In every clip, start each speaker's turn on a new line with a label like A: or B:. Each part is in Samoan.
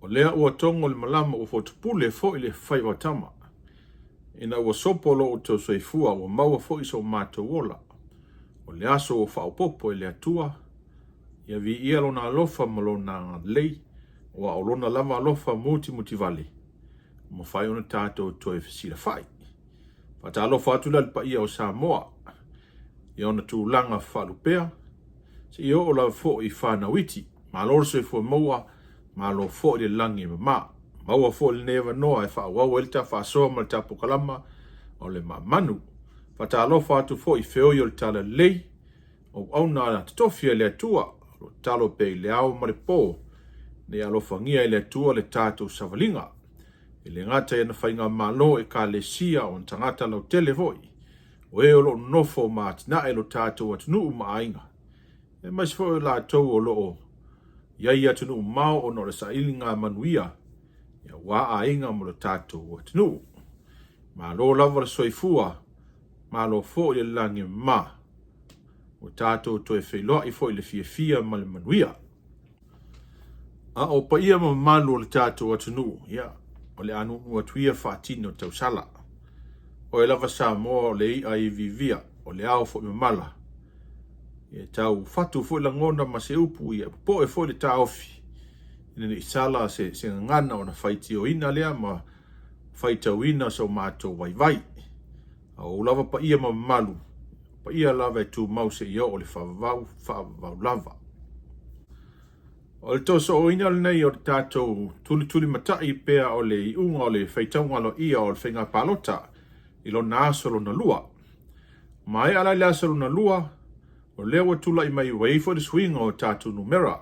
A: O lea ua togo le malama ua fotupule foi le faiva o tama. Ina ua sopo lo outou soifua ua maua foi so matou ola. O le aso ua faaopoopo e le Atua, ia viia lona alofa ma lona agalelei, aua o lona lava alofa mutimutivale, ua mafai ona tatou toe fesilafai. Faatalofa atu la i le paia o Samoa i ona tulaga faalupea, seia oo lava foi i fanau iti. Malo le soifua maua, malo foi le lagi e mama. Maua foi lenei avanoa e faaauau ai le ta faasoa ma le ta polokalama o le Maamanu. Faatalofa atu foi i feoi o le Talalelei, o auauna totofi a le Atua, o lo o tatalo pea i le ao ma le po, ina ia alofagia e le Atua le tatou savaliga. E le gata i ana faigamalo, ekalesia, o ona tagata lautele foi, o e o lo o nonofo ma atinae lo tatou atunuu ma aiga, aemaise foi o latou o lo o i ai i atunuu mamao ona o le sailiga manuia aua aiga ma lo tatou atunuu. Malo lava le soifua, malo foi le lagi e mama. Ua tatou toe feiloai foi i le fiafia ma le manuia. A o paia ma mamalu o le tatou atunuu, ia, o le a nuunuu atu ia faatino tausala. Oe lava Samoa o le i'a iviivia, o le ao foi mamala. E tau fatu foi lagona ma se upu, ia popoe foi le taofi, ina ne i sala se gagana ona faitioina lea ma faitauina so matou vaivai. A o ou lava paia ma mamalu, paia lava e tumau seia oo i le faavavau faavavau lava. O le toosooina lenei o le tatou tulitulimatai pea o le iuga o le faitauga aloaia o le faiga palota i lona aso lona lua. Maea la i le aso lona lua, o lea ua tulai mai ua i ai foi le suiga o tatou numera.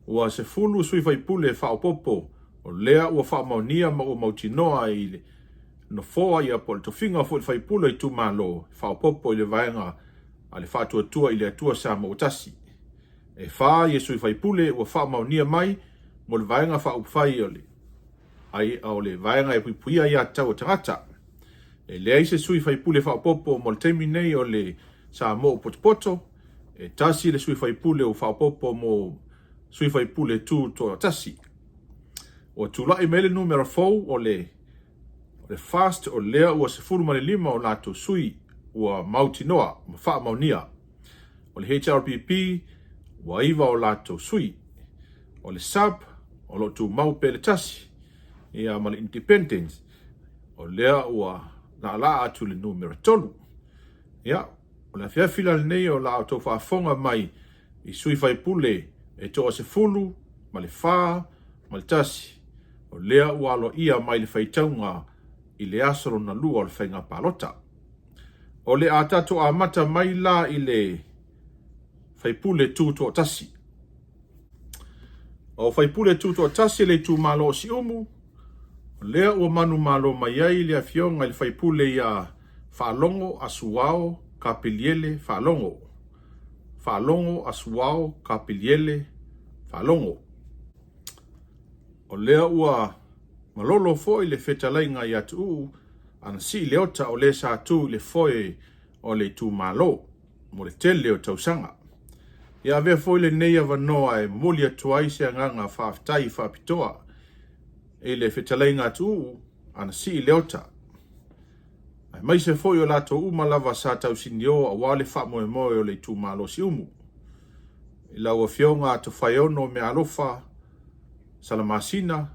A: Ua 10 sui faipule faaopoopo o lea ua faamaonia ma ua mautinoa i le nofoa ia po o le tofiga foi o le faipule o itumalo e faaopoopo i le vaega a le Faatuatua i le Atua Samoa ua Tasi. E fa ia sui faipule ua faamaonia mai mo le Vaega Faaupufai o le ai o le Vaega e Puipuia Aiatatau a Tagata. E leai se sui faipule faaopoopo mo le taimi nei o le Samoa ua Potopoto. E tasi le sui faipule ua faaopoopo mo sui faipule tutoatasi. Ua tulai mai le numera fou o le FAST o lea ua 15 o latou sui ua mautinoa ma faamaonia. O le HRPP ua 9 o latou sui. O le SUP o lo o tumau pea le tasi, ia ma le Independents o lea ua laalaa atu le numera 3. Ia, o le afiafi la lenei o la outou faafofoga mai i sui faipule e toa 14 ma le tasi, o lea ua aloaia mai le faitauga i le aso lona lua o le faiga palota. O le a tatou amata mai la i le faipule tutoatasi. O faipule tutoatasi le itumalo o Siumu, o lea ua manumalo mai ai le afioga i le faipule ia Faalogo Asuao Kapeliele Faalogo. Faalogo Asuao Kapeliele Faalogo. O lea ua malolo foi le fetalaiga ia Tuuu Anasii Leota o le sa tu i le foe o le itumalo mo le tele o tausaga. Ia avea foi lenei avanoa e momoli atu ai se agaga faafetai faapitoa i le fetalaiga a Tuuu Anasii Leota, aemaise foi o latou uma lava sa tausinio aua le faamoemoe o le itumalo Siumu. I lau Afioga Tofaeono Meaalofa Salamasina,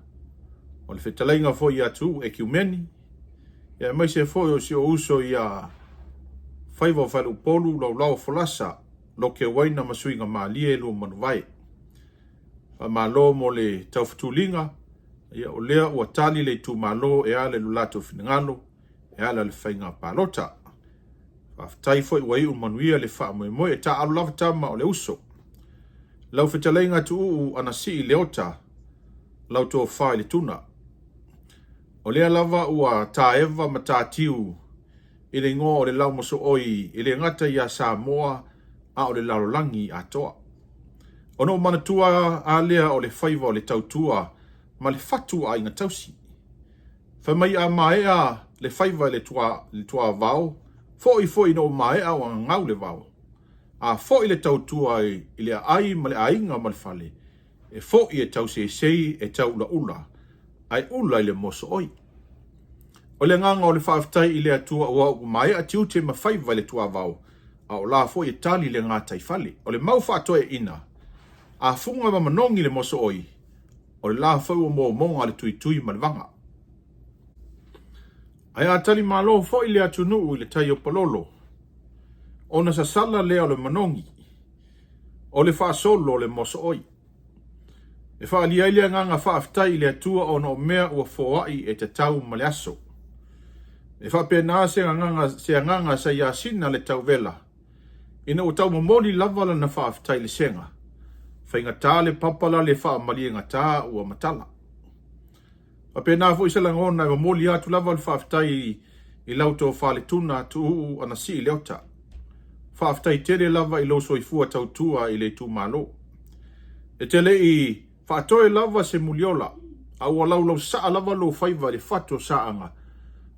A: o le fetalaiga foi ia Tuuu Ekiumeni, aemaise foi o si ou uso ia Faiva o Faleupolu Laulao Folasa, Lokeuaina ma Suiga Malie Luamanuvae. Faamalo mo le taufetuliga, ia o lea ua tali le itumalo e ala i lo latou finagalo e ala i le faiga palota. Faafetai foi ua iu manuia le faamoemoe e taaalo lava tama o le uso. Lau fetalaiga Tuuu Anasii Leota, lau tofa i le tuna. O lea lava ua taeva ma tatiu i le igoa o le laumosooi e le gata ia Samoa a o le lalolagi atoa. Ona ou manatua a lea o le faiva o le tautua ma le fatu a aiga tausi. Fai mai a maea le faiva i le tuavao, foi foi ina ua maea ua gagau le vao. A foi le tautua i le aai ma le aiga ma le fale, E foʻi e tauseisei e tauʻulaʻula, ae ʻula i le mosoʻoi. O le agaga o le faafetai i le Atua aua ua maea tiute ma faiva i le tuavao, a o la foi e tali le gataifale. O le mau faatoeaina, a fuga ma manogi le mosoʻoi, o le la foi ua momoga le tuitui ma le vaga. Ae a tali malo foi le atunuu i le tai o Palolo, ona sasala lea o le manogi, o le faasolo o le mosooi. E faaalia ai le agaga faafetai i le Atua ona o mea ua foai e tatau ma le aso. E faapena se agaga, se agaga sa ia Sina le tauvela, ina ua taumomoli lava lana faafetai i le sega, faigata le papa la le faamaliegata ua matala. Faapena foi se lagona e momoli atu lava le faafetai i lau tofa le tuna tuuu Anasii Leota. Faafetai tele lava i lou soifua tautua i le itumalo. E te le i faatoe lava se muliola, a ua laulausaa lava lou faiva i le fatu o Saaga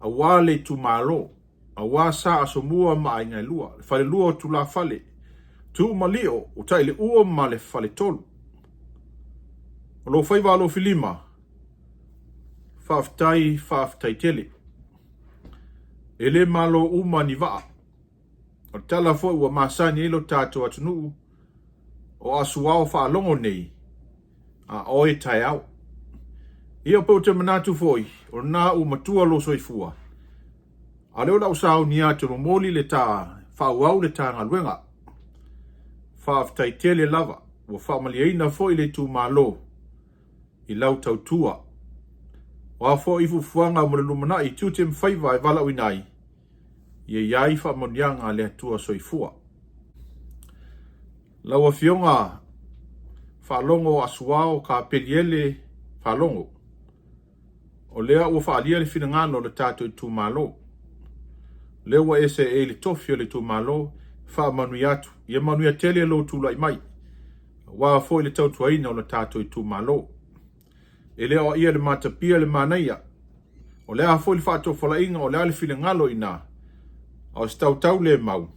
A: aua le itumalo, aua Sa Asomua ma Aiga e Lua, le falelua o Tulafale, Tuumalio, Utaileuo ma le Faletolu. O lou faiva alofilima, faafetai, faafetai tele. E le malo uma ni vaa. O le tala foi ua masani ai lo tatou atunuu, o asuao faalogo nei, a oe taeao. Ia pe ou te manatu foi, o lena ua matua lou soifua, a o lea o le a ou sauni atu e momoli le ta faaauau le ta galuega. Faafetai tele lava, ua faamalieina foi le itumalo i lau tautua. O a foi fuafuaga mo le lumanai i tiute ma faiva e valaauina ai, ia i ai faamanuiaga a le Atua soifua. Lau Afioga Faalogo Asuao Kapeliele Faalogo, o lea ua faaalia le finagalo o le tatou itumalo. O lea ua e seei i le tofi o le itumalo, faamanuia atu. Ia manuia tele lou tulai mai, aua foi le tautuaina o le tatou itumalo. E le o aia le matapia le manaia. O le a foi le faatofalaiga, o le a le finagalo i ina, a o se tautau le mau,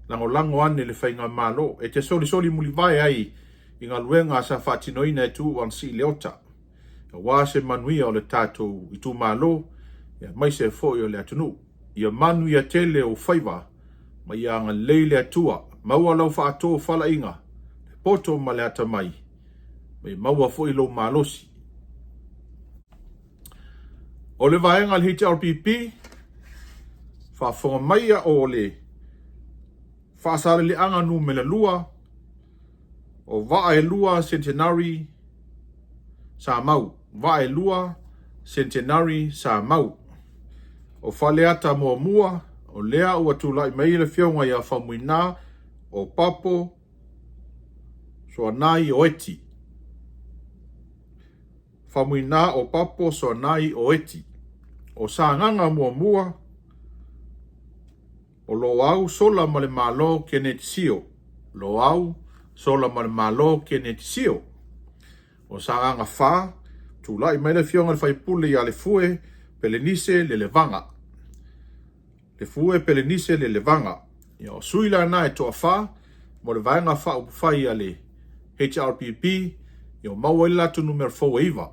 A: lagolago ane le faigamalo e te solisoli mulivae ai i galuega sa faatinoina e Tuuu Anasii Leota, aua se manuia o le tatou itumalo aemaise foi o le atunuu. Ia manuia tele ou faiva ma ia agalelei le Atua. Maua lau faatofalaiga, le poto ma le atamai, ma ia maua foi lou malosi. O le vaega a le HRPP, faafofoga mai o le Faasaleleaga numera 2, o Vaa e Lua Centenary Samau, Vaa e Lua Centenary Samau. O Faleata muamua, o lea ua tulai mai le afioga ia Faumuina o Papo Soanai Oeti. Faumuina o Papo Soanai Oeti. O Sagaga muamua, o Loau Sola ma le Malo Keneti Sio. Loau Sola ma le Malo Keneti Sio. O Sagaga 4, tulai mai le afioga i le faipule ia Lefue Pelenise Lelevaga. Lefue Pelenise Lelevaga. Ia, o sui la na e toafa mo le vaega faaupufai a le HRPP, ia ua maua ai le latou numera fou e 9.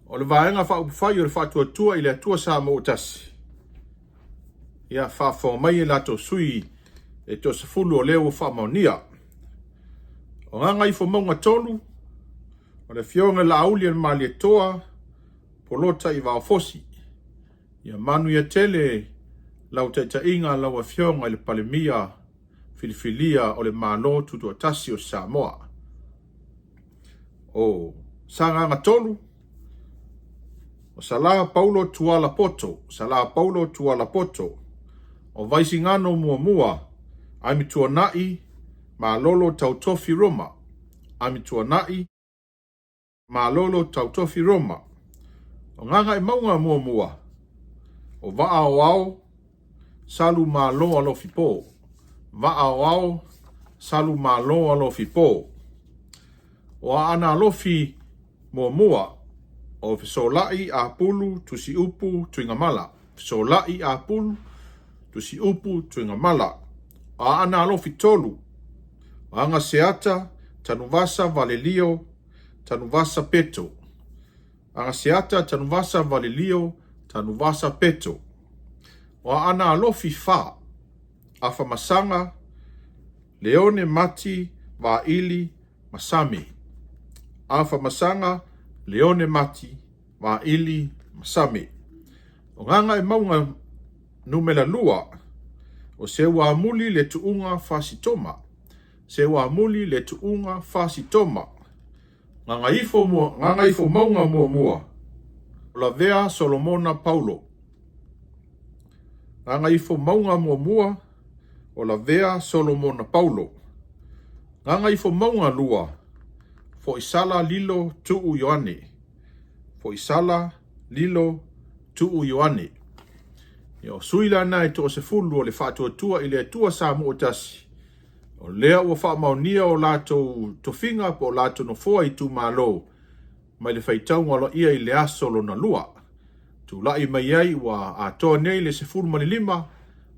A: O le vaega faaupufai o le Faatuatua i le Atua Samoa ua tasi, ia faafofoga mai e latou sui e toasefulu o lea ua faamaonia. O Gagaifomauga 3, o le afioga i Laauli o le Malietoa, Polota i Vaofosi. Ia manuia tele lau taitaiga lau afioga i le Palemia filifilia o le Malo Tutoatasi o Samoa. O Sagaga 3, o Sala Paulo Tuala Poto, Sala Paulo Tuala Poto, o Vaisigano Muamua, Amituanai Malolo Tautofi Roma, Amituanai Malolo Tautofi Roma, o Gagaemauga Muamua, o Vaaoao Salu Malo Alofi Po, Vaaoao Salu Malo Alofi Po, o Aana Alofi Muamua, o Fesolai Apulu Tusiupu Tuigamala, Fesolai Apulu Tusiupu Tuigamala, o Aana Alofi 3, o Agaseata Tanuvasa Valelio Tanuvasa Peto. Agaseata Tanuvasa Valelio Tanuvasa Peto. O Aana Alofi 4, Afamasaga Leone Mati Vaili Masami. Afamasaga Leone Mati Vaili Masami. O Gagaemauga Numera 2, o Seuamuli Le Tuuga Fasitoma. Seuamuli Le Tuuga Fasitoma. Gagaifomauga 1, o Lavea Solomona Paulo. Gagaifomauga 1, o Lavea Solomona Paulo. Gagaifomauga 2, Foisala Lilo Tuu Ioane. Foisala Lilo Tuu Ioane. Ia o sui lana e 10 o le Faatuatua i le Atua Samoa tasi. O lea ua faamaonia o latou tofiga po o latou nofoa itumalo mai le faitauga aloaia i le aso lona lua. Tulai mai ai ua atoa nei le 15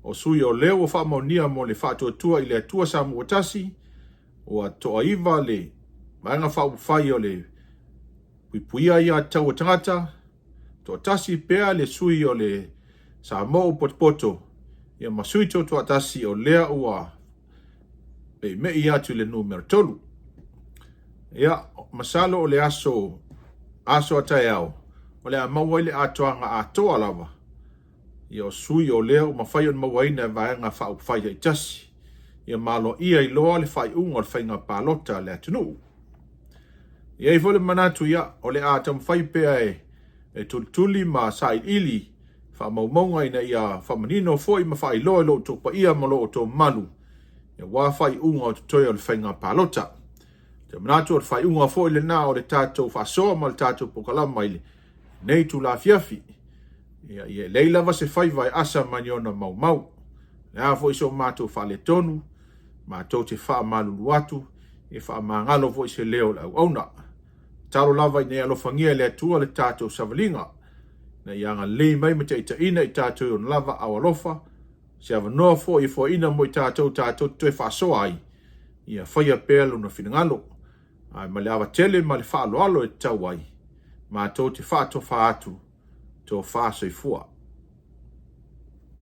A: o sui o lea ua faamaonia mo le Faatuatua i le Atua Samoa tasi. Ua toaiva le Vaega Faaupufai o le Puipuia Aiatatau a Tagata, toatasi pea le sui o le Samoa ua Potopoto, ia ma sui tutoatasi o lea ua meimei atu i le numera 3. Ia, masalo o le aso a taeao, o le a maua ai le atoaga atoa lava, ia o sui o lea ua mafai ona mauaina e Vaega Faaupufai taitasi, ia ma aloaia ai loa le faaiuga o le faiga palota a le atunuu. E i ai foi le manatu, ia, o le a taumafai pea e tulituli ma sailiili faamaumauga ina ia faamanino foi ma faailoa i lo outou paia ma lo outou mamalu, aua faaiuga o totoe o le faiga palota. Te manatu o le faaiuga foi lena o le tatou faasoa ma le tatou polokalama i lenei itula afiafi. Ia, e leai lava se faiva e asa mai ni ona maumau. O le a foi so matou faaletonu, matou te faamalulu atu, e faamagalo foi se leo o le auauna. Tatalo lava ina ia alofagia e le Atua le tatou savaliga, ina ia agalelei mai ma taitaiina i tatou i ona lava ao alofa, se avanoa foi e foaiina mo i tatou tatou te toe faasoa ai, ia faia pea lona finagalo. Ae ma le ava tele ma le faaaloalo e tatau ai, matou te faatofa atu, tofa soifua.